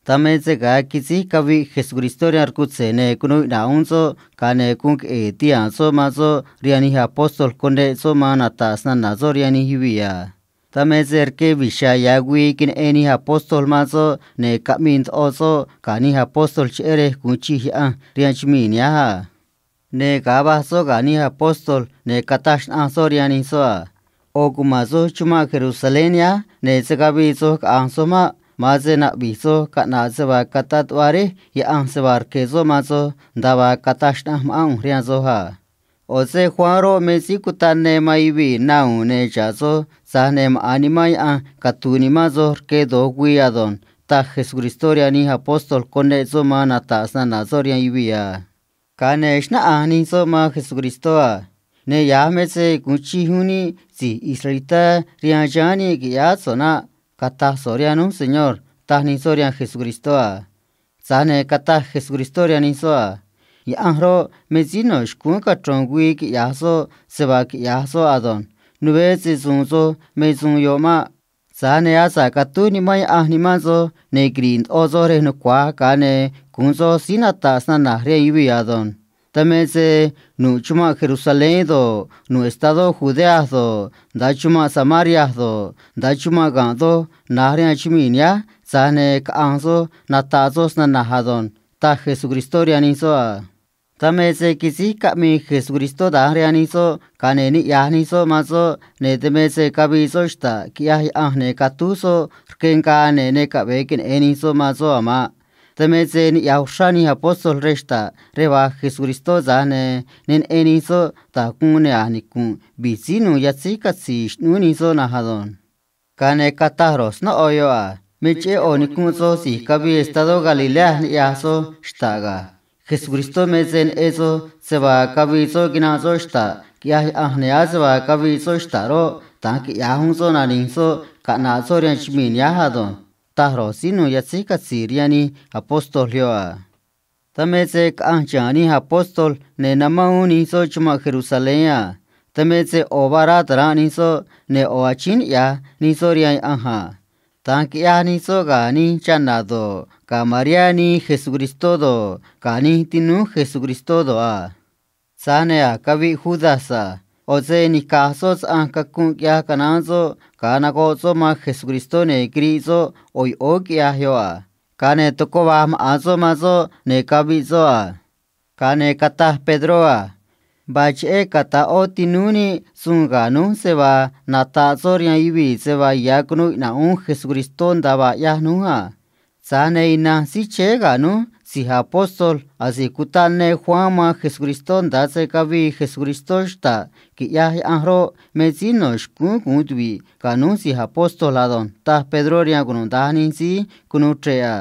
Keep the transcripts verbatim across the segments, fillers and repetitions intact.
Dan me se ga̱a quisíj caviꞌ Jesucristó rihaan rcutze̱, ne̱ cunuu iꞌna̱ꞌ uún soꞌ, ga̱a ne̱ guun queꞌe̱e̱ tihaa̱n soꞌ man soꞌ rihaan nij apóstol cuneꞌ soꞌ man nata̱ꞌ snana̱ soꞌ rihaan nij yuvii̱ a. Dan me se rque vi̱j xa̱a̱ ya̱ güii queneꞌen nij apóstol man soꞌ, ne̱ caꞌmii ndoꞌo soꞌ ga̱ nij apóstol cheꞌé rej gu̱un chij Yaꞌanj rihaan chumii̱ nihánj a. Ne̱ ga̱a va̱j soꞌ ga̱ nij apóstol, ne̱ cataj xnaꞌanj soꞌ rihaan nij soꞌ a: ― ꞌO̱ cuma̱n soj chumanꞌ Jerusalén nihánj, ne̱ se̱ cavii soj caꞌa̱nj soj maꞌ. Ma̱an se naꞌvi̱j soj caꞌna̱ꞌ se vaa cataꞌ tuꞌva Réj Yaꞌanj se vaa rque̱ soꞌ man soj nda̱a vaa cataj xnaꞌanj ma̱ꞌán ꞌu̱nj rihaan soj a. ꞌO̱ se Juan roꞌ, me síí cutaꞌ ne man yuvii̱ na u̱u̱n, ne̱ xa̱ꞌ soj, tza̱j ne̱ maꞌa̱n Nimán Yaꞌanj catu̱u̱ nimán soj rque do̱j güii ado̱nj ―taj Jesucristó rihaan nij apóstol cuneꞌ soꞌ man nata̱ꞌ snana̱ soꞌ rihaan yuvii̱ a. Ga̱a ne̱ xnáꞌanj nij soꞌ man Jesucristó a: ―Ne ya̱j me se gu̱un chij uún níꞌ si̱j israelitá rihaan chiháán níꞌ qui̱ꞌyáá so̱ꞌ naꞌ, cataj so̱ꞌ rihaan núj, Señor ―taj nij soꞌ rihaan Jesucristó a. Tza̱j ne̱ cataj Jesucristó rihaan nij soꞌ a: ―Yaꞌanj roꞌ, me síí no̱ xcúún cachro̱n güii quiꞌya̱j soꞌ se vaa quiꞌya̱j soꞌ ado̱nj. Nuveé se-su̱u̱n soj me suun yoꞌ maꞌ. Tza̱j ne̱ asa̱ꞌ catúj Nimán Yaꞌanj nimán soj, ne̱ quiri̱ꞌ ndoꞌo soj rej nucua̱j, ga̱a ne̱ gu̱un soj síí nata̱ꞌ snana̱j rihaan yuvii̱ ado̱nj. Dan me se nu̱ꞌ chumanꞌ Jerusalén do̱ꞌ, nu̱ꞌ estadó Judea do̱ꞌ, nda̱a chumanꞌ Samaria do̱ꞌ, nda̱a chumanꞌ ga̱nꞌ doj na̱j rihaan chumii̱ nihánj, tza̱j ne̱ caꞌa̱nj soj nata̱ꞌ soj snana̱j ado̱nj ―taj Jesucristó rihaan nij soꞌ a. Dan me se quisíj caꞌmii Jesucristó da̱nj rihaan nij soꞌ, ga̱a ne̱ niꞌya̱j nij soꞌ man soꞌ, ne̱ dan me se cavii soꞌ xta̱ꞌ quiꞌyaj Yaꞌanj, ne̱ catúj soꞌ rque ngaa, ne̱ ne caꞌve̱e queneꞌe̱n nij soꞌ man soꞌ a̱ maꞌ. Dan me se niꞌya̱j uxrá nij apóstol rej xta̱ꞌ rej va̱j Jesucristó, tza̱j ne̱ ne neꞌen nij soꞌ da̱j guun, ne̱ a̱j nicu̱nꞌ vi̱j síí nu̱u̱ yatzíj catzi̱i̱ xꞌnúú nij soꞌ na̱nj ado̱nj. Ga̱a ne̱ cataj ro̱j snóꞌo yoꞌ a: ―Me cheꞌé ꞌo̱ nicunꞌ soj si̱j cavii estadó Galilea niꞌya̱j soj xta̱ꞌ ga̱. Jesucristó me se neꞌen soj se vaa cavii soꞌ quinanꞌ soꞌ xta̱ꞌ quiꞌyaj Yaꞌanj, ne̱ ase vaa cavii soꞌ xta̱ꞌ roꞌ, da̱nj quiꞌya̱j uún soꞌ nani̱j soꞌ caꞌna̱ꞌ soꞌ rihaan chumii̱ nihánj ado̱nj ―taj ro̱j síí nu̱u̱ yatzíj catzi̱i̱ rihaan nij apóstol yoꞌ a. Dan me se caꞌanj chiha̱a̱n nij apóstol, ne̱ namán uún nij soꞌ chumanꞌ Jerusalén a. Dan me se ꞌo̱ vará ta̱ranꞌ nij soꞌ, ne̱ ꞌo̱ achíín niꞌya̱j nij soꞌ rihaan Yaꞌanj a. Da̱nj quiꞌyaj nij soꞌ ga̱ nij chana̱ do̱ꞌ, ga̱ Mariá nii Jesucristó do̱ꞌ, ga̱ nij tinúú Jesucristó do̱ꞌ a. Tza̱j ne̱ a̱j caviꞌ Judas a. ꞌO̱ se nica̱j soꞌ saꞌanj cacunꞌ quiꞌyaj canaán soꞌ ga̱a nagoꞌ soꞌ man Jesucristó, ne̱ quiriꞌ soꞌ ꞌo̱ yoꞌóó quiꞌyaj yoꞌ a. Ga̱a ne̱ tocó va̱j maꞌa̱n soꞌ man soꞌ, ne̱ caviꞌ soꞌ a. Ga̱a ne̱ cataj Pedró a: ―Vaa cheꞌé cata̱ꞌ ꞌó tinúú níꞌ suun ga̱ núj se vaa nata̱ꞌ soꞌ rihaan yuvii̱ se vaa ya̱ cunuu iꞌna̱ꞌ uún Jesucristó nda̱a vaa ꞌyaj núj a. Tza̱j ne̱ ina̱nj síí chéé ga̱ núj si̱j apóstol asi̱j cutaꞌ ne Juan man Jesucristó nda̱a se cavii Jesucristó xta̱ꞌ quiꞌyaj Yaꞌanj roꞌ, me síí no̱ xcúún gu̱un tuvi̱ꞌ ga̱ núj si̱j apóstol ado̱nj ―taj Pedró rihaan cunuda̱nj nij síí cunuu chre̱ꞌ a.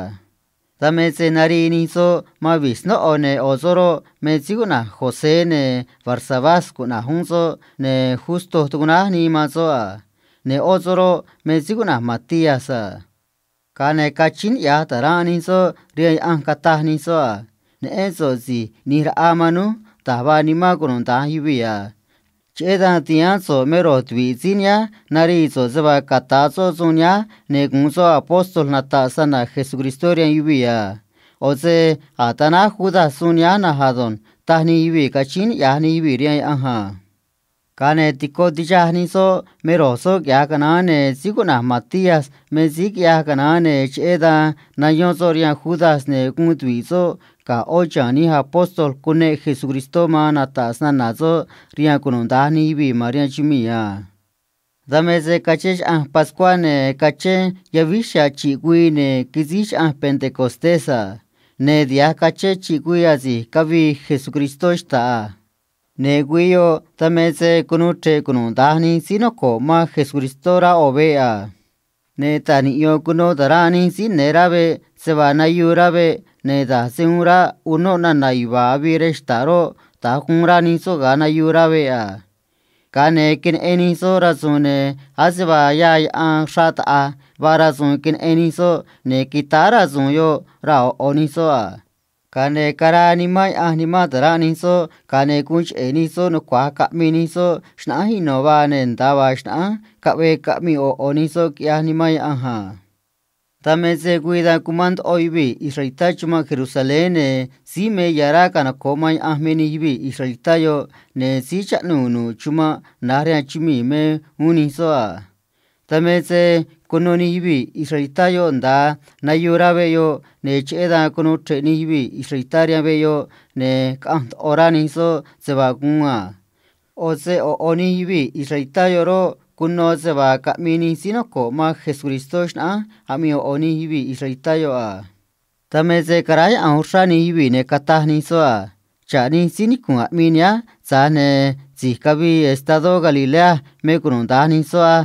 Dan me se narii nij soꞌ man vi̱j snóꞌo, ne̱ ꞌo̱ soꞌ roꞌ, me síí cuꞌna̱j José, ne̱ Barsabás cuꞌna̱j uún soꞌ, ne̱ Justo tucuꞌnáj nii man soꞌ a. Ne̱ ꞌó soꞌ roꞌ, me síí cuꞌna̱j Matías a. Ga̱a ne̱ cachíín niꞌya̱j ta̱ranꞌ nij soꞌ rihaan Yaꞌanj, cataj nij soꞌ a: ―Neꞌén so̱ꞌ si̱j ꞌni̱j raꞌa man núj da̱j vaa nimán cunuda̱nj yuvii̱ a. Cheꞌé dan ti̱haán so̱ꞌ me ro̱j tuvi̱ꞌ síí nihánj narii so̱ꞌ se vaa cata̱ soꞌ suun nihánj, ne̱ gu̱un soꞌ apóstol nata̱ꞌ snana̱ Jesucristó rihaan yuvii̱ a. ꞌO̱ se a̱j tanáj Judas suun nihánj na̱nj ado̱nj ―taj nij yuvii̱ cachíín niꞌya̱j nij yuvii̱ rihaan Yaꞌanj a. Ga̱a ne̱ tico tixaj nij soꞌ me ro̱j soꞌ quiꞌya̱j canaán, ne̱ síí cuꞌna̱j Matías me síí quiꞌyaj canaán, ne̱ cheꞌé dan nayón soꞌ rihaan Judas, ne̱ guun tuvi̱ꞌ soꞌ ga̱ ꞌó chiha̱a̱n nij apóstol cuneꞌ Jesucristó man nata̱ꞌ snana̱ soꞌ rihaan cunuda̱nj nij yuvii̱ ma̱n rihaan chumii̱ a. Dan me se cachén chaꞌanj Pascuá, ne̱ cachén yavíj xya̱a̱ chi̱ꞌ güii, ne̱ quisíj chaꞌanj Pentecostés a. Ne̱ tiha̱j cachén chi̱ꞌ güii asi̱j cavii Jesucristó xta̱ꞌ a. Ne̱ güii yoꞌ, dan me se cunuu chre̱ꞌ cunuda̱nj nij síí noco̱ꞌ man Jesucristó rá ꞌo̱ veꞌ a. Ne̱ ta̱j niꞌyo̱n cuno ta̱ranꞌ nij síí ne̱ rá veꞌ se vaa nayuu rá veꞌ, ne̱ da̱j se uun rá unoꞌ nana̱ yuva̱a̱ avii rej xta̱ꞌ roꞌ, da̱nj guun rá nij soꞌ ga̱a nayuu rá veꞌ a. Ga̱a ne̱ queneꞌen nij soꞌ rasu̱u̱n, ne̱ ase vaa yaa yaꞌan xraꞌ taꞌa̱j vaa rasu̱u̱n queneꞌen nij soꞌ, ne̱ quitáá rasu̱u̱n yoꞌ raa̱ ꞌo̱ ꞌo̱ nij soꞌ a. Ga̱a ne̱ caraa Nimán Yaꞌanj nimán ta̱ranꞌ nij soꞌ, ga̱a ne̱ guun cheꞌe̱ nij soꞌ nucua̱j caꞌmii nij soꞌ xnaꞌánj ino̱ vaa, ne̱ nda̱a vaa xnaꞌánj caꞌvee caꞌmii ꞌo̱ ꞌo̱ nij soꞌ, quiꞌyaj Nimán Yaꞌanj a. Dan me se güii dan cumán ndoꞌo yuvii̱ israelitá chumanꞌ Jerusalén, ne̱ síí me ya̱ rá canoco̱ꞌ man Yaꞌanj me nij yuvii̱ israelitá yoꞌ, ne̱ síí chaꞌnuu̱ nu̱ꞌ chumanꞌ na̱j rihaan chumii̱ me uún nij soꞌ a. Dan me se cuno nij yuvii̱ israelitá yoꞌ nda̱a nayuu rá veꞌ yoꞌ, ne̱ cheꞌé dan cunuu chre̱ꞌ nij yuvii̱ israelitá rihaan veꞌ yoꞌ, ne̱ caꞌanj ndoꞌo rá nij soꞌ se vaa guun a. ꞌO̱ se ꞌo̱ ꞌo̱ nij yuvii̱ israelitá yoꞌ roꞌ, cuno se vaa caꞌmii nij síí noco̱ꞌ man Jesucristó xnaꞌánj aꞌmii ꞌo̱ ꞌo̱ nij yuvii̱ israelitá yoꞌ a. Dan me se caráj Yaꞌanj uxrá nij yuvii̱, ne̱ cataj nij soꞌ a: ―Xa̱ꞌ nij síí nicu̱nꞌ aꞌmii nihánj, tza̱j ne̱ si̱j cavii estadó Galilea me cunuda̱nj nij soꞌ á.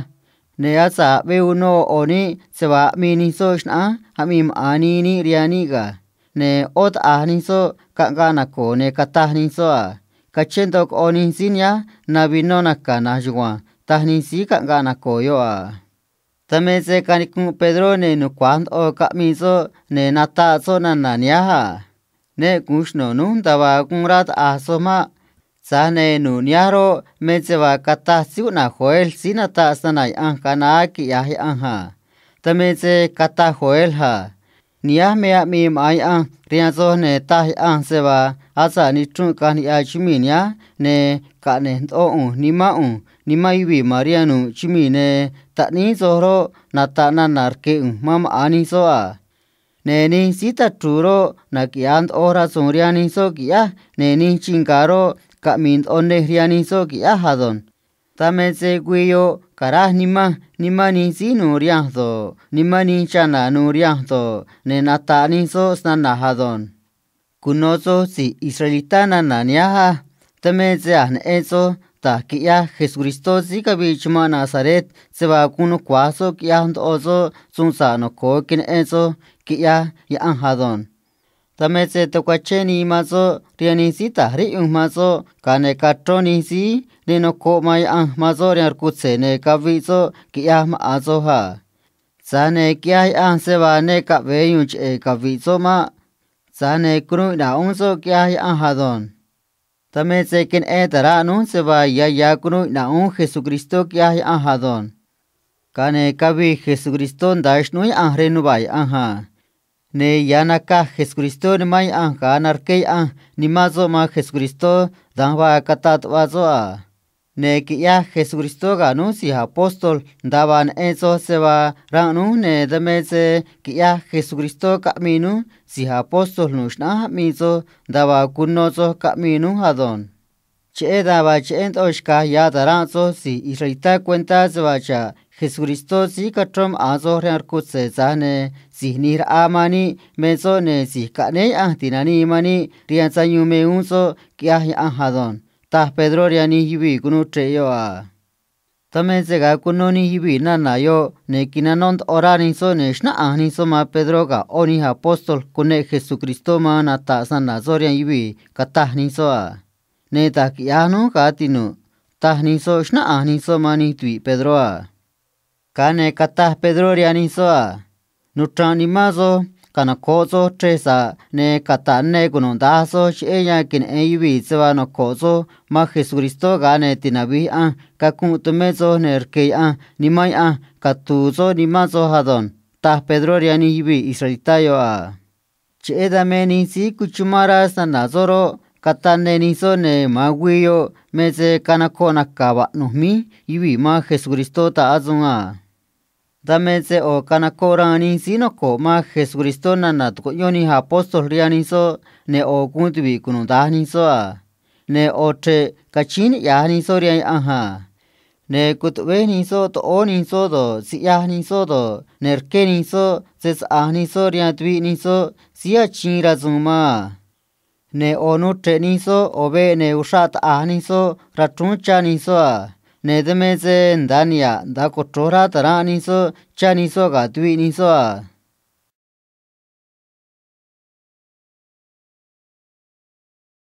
Ne̱ asa̱ꞌ aꞌvee uno ꞌo̱ ꞌo̱ níꞌ se vaa aꞌmii nij soꞌ xnaꞌánj aꞌmii maꞌa̱n nii níꞌ rihaan níꞌ ga̱. Ne̱ ꞌó taꞌa̱j nij soꞌ caꞌngaꞌ naco̱o̱, ne̱ cataj nij soꞌ a: ―Cachén ndoꞌo coꞌo nij síí nihánj na vinó naca̱ na̱nj chugua̱nj ―taj nij síí caꞌngaꞌ naco̱o̱ yoꞌ a. Dan me se canicunꞌ Pedró, ne̱ nucua̱j ndoꞌo caꞌmii soꞌ, ne̱ nataꞌ soꞌ nana̱ nihánj a: ―Ne gu̱un xno̱ núj nda̱a vaa guun rá taꞌa̱j soj maꞌ. Tza̱j ne̱ nu̱ꞌ nihánj roꞌ, me se vaa cataj síí cuꞌna̱j Joel síí nataꞌ snana̱ Yaꞌanj ga̱a naá, quiꞌya̱j Yaꞌanj a. Dan me se cataj Joel a: Nihánj me aꞌmii maꞌa̱n Yaꞌanj rihaan soj, ne̱ taj Yaꞌanj se vaa asa̱ꞌ nichrunꞌ caꞌanj niꞌya̱ chumii̱ nihánj, ne̱ caꞌne̱j ndoꞌo ꞌu̱nj nimán ꞌu̱nj nimán yuvii̱ ma̱n rihaan nu̱ꞌ chumii̱, ne̱ taꞌníí soj roꞌ, nata̱ꞌ nana̱ rque̱ ꞌu̱nj man maꞌa̱n nij soꞌ a. Ne̱ nij síí tachru̱u̱ roꞌ, naquiꞌya̱j ndoꞌo rasu̱u̱n rihaan nij soꞌ qui̱ꞌyáj, ne̱ nij chi̱nga̱ roꞌ, caꞌmi̱i̱ ndoꞌo nej rihaan nij soꞌ qui̱ꞌyáj ado̱nj. Dan me se güii yoꞌ caráj nimanj nimán nij síí nu̱u̱ rihanj do̱ꞌ, nimán nij chana̱ nu̱u̱ rihanj do̱ꞌ, ne̱ nata̱ꞌ nij soꞌ snana̱j ado̱nj. ―Cuno̱ soj si̱j israelitá nana̱ nihánj á. Dan me se a̱j neꞌen soj da̱j quiꞌyaj Jesucristó síí cavii chumanꞌ Nazaret se vaa guun nucua̱j soꞌ quiꞌyaj ndoꞌo soꞌ suun sa̱ꞌ noco̱o queneꞌen soj, quiꞌyaj Yaꞌanj ado̱nj. Dan me se tucuachén nii man soꞌ rihaan nij síí ta̱j riꞌyunj man soꞌ, ga̱a ne̱ cachrón nij síí ne nocoꞌ man Yaꞌanj man soꞌ rihaan rcutze̱, ne̱ caviꞌ soꞌ quiꞌyaj maꞌa̱n soj a. Tza̱j ne̱ quiꞌyaj Yaꞌanj se vaa ne caꞌve̱e yu̱u̱n cheꞌe̱ cavi̱ꞌ soꞌ maꞌ. Tza̱j ne̱ cunuu iꞌna̱ꞌ uún soꞌ quiꞌyaj Yaꞌanj ado̱nj. Dan me se queneꞌen ta̱ranꞌ núj se vaa ya̱ ya̱ cunuu iꞌna̱ꞌ uún Jesucristó quiꞌyaj Yaꞌanj ado̱nj. Ga̱a ne̱ cavii Jesucristó nda̱a xꞌnúú Yaꞌanj rej nuva̱ꞌ Yaꞌanj a. Ne̱ ya̱ nacaj Jesucristó Nimán Yaꞌanj ga̱a narqué Yaꞌanj Nimán soꞌ man Jesucristó da̱nj vaa cataꞌ tuꞌva soꞌ a. Ne̱ quiꞌyaj Jesucristó ga̱ núj si̱j apóstol nda̱a vaa neꞌen soj se vaa ranꞌ núj, ne̱ dan me se quiꞌyaj Jesucristó caꞌmii núj si̱j apóstol nu̱ꞌ xnaꞌánj aꞌmii soj nda̱a vaa cuno soj caꞌmii núj ado̱nj. Cheꞌé dan vaa cheꞌé ndoꞌo xca̱j ya̱ ta̱ranꞌ soj si̱j israelitá cuentá se vaa xa̱ꞌ Jesucristó síí cachrón maꞌa̱n soj rihaan rcutze̱, tza̱j ne̱ si̱j ꞌni̱j raꞌa man níꞌ me soꞌ, ne̱ si̱j caꞌnéé Yaꞌanj ti̱nanii man níꞌ rihaan sayuun me uún soꞌ, quiꞌyaj Yaꞌanj ado̱nj ―taj Pedró rihaan nij yuvii̱ cunuu chre̱ꞌ yoꞌ a. Dan me se ga̱a cuno nij yuvii̱ nana̱ yoꞌ, ne̱ quinanó ndoꞌo rá nij soꞌ, ne̱ xnáꞌanj nij soꞌ man Pedró ga̱ ꞌó nij apóstol cuneꞌ Jesucristó man nata̱ꞌ snana̱ soꞌ rihaan yuvii̱, cataj nij soꞌ a: ―Ne da̱j quiꞌya̱j núj, ga̱ tinu̱ꞌ ―taj nij soꞌ, xnáꞌanj nij soꞌ man nij tuvi̱ꞌ Pedró a. Ga̱a ne̱ cataj Pedró rihaan nij soꞌ a: ―Nuchra̱nꞌ nimán soj, canoco̱ꞌ soj chrej sa̱ꞌ, ne̱ cata̱ꞌ ne cunuda̱nj soj cheꞌé yan queneꞌe̱n yuvii̱ se vaa noco̱ꞌ soj man Jesucristó, ga̱a ne̱ tinavi̱j Yaꞌanj cacunꞌ tumé soj, ne̱ rque̱ Yaꞌanj Nimán Yaꞌanj catu̱u̱ soꞌ nimán soj ado̱nj ―taj Pedró rihaan nij yuvii̱ israelitá yoꞌ a. Cheꞌé dan me nij síí cuchumán rá snana̱ soꞌ roꞌ, cataꞌ ne nij soꞌ, ne̱ ma̱an güii yoꞌ me se canocoꞌ naca̱ vaꞌnu̱j míj yuvii̱ man Jesucristó ta̱ꞌ asuun a. Dan me se ꞌo̱ canocoꞌ ranꞌ nij síí noco̱ꞌ man Jesucristó nana̱ tucuꞌyón nij apóstol rihaan nij soꞌ, ne̱ ꞌo̱ guun tuvi̱ꞌ cunuda̱nj nij soꞌ a. Ne̱ ꞌo̱ chre̱ꞌ cachíín niꞌya̱j nij soꞌ rihaan Yaꞌanj a. Ne̱ cutuꞌvéj nij soꞌ toꞌóó nij soꞌ do̱ꞌ, siꞌyaj nij soꞌ do̱ꞌ, ne̱ rqué nij soꞌ se saꞌa̱nj nij soꞌ rihaan tuviꞌ nij soꞌ síí achiin rasu̱u̱n man a. Ne̱ ꞌo̱ nuu chre̱ꞌ nij soꞌ ꞌo̱ veꞌ, ne̱ uxraꞌ taꞌa̱j nij soꞌ rachrúún chá nij soꞌ a. Ne̱ dan me se nda̱a niha̱ꞌ nda̱a cochro̱j rá ta̱ranꞌ nij soꞌ chá nij soꞌ ga̱ tuviꞌ nij soꞌ a.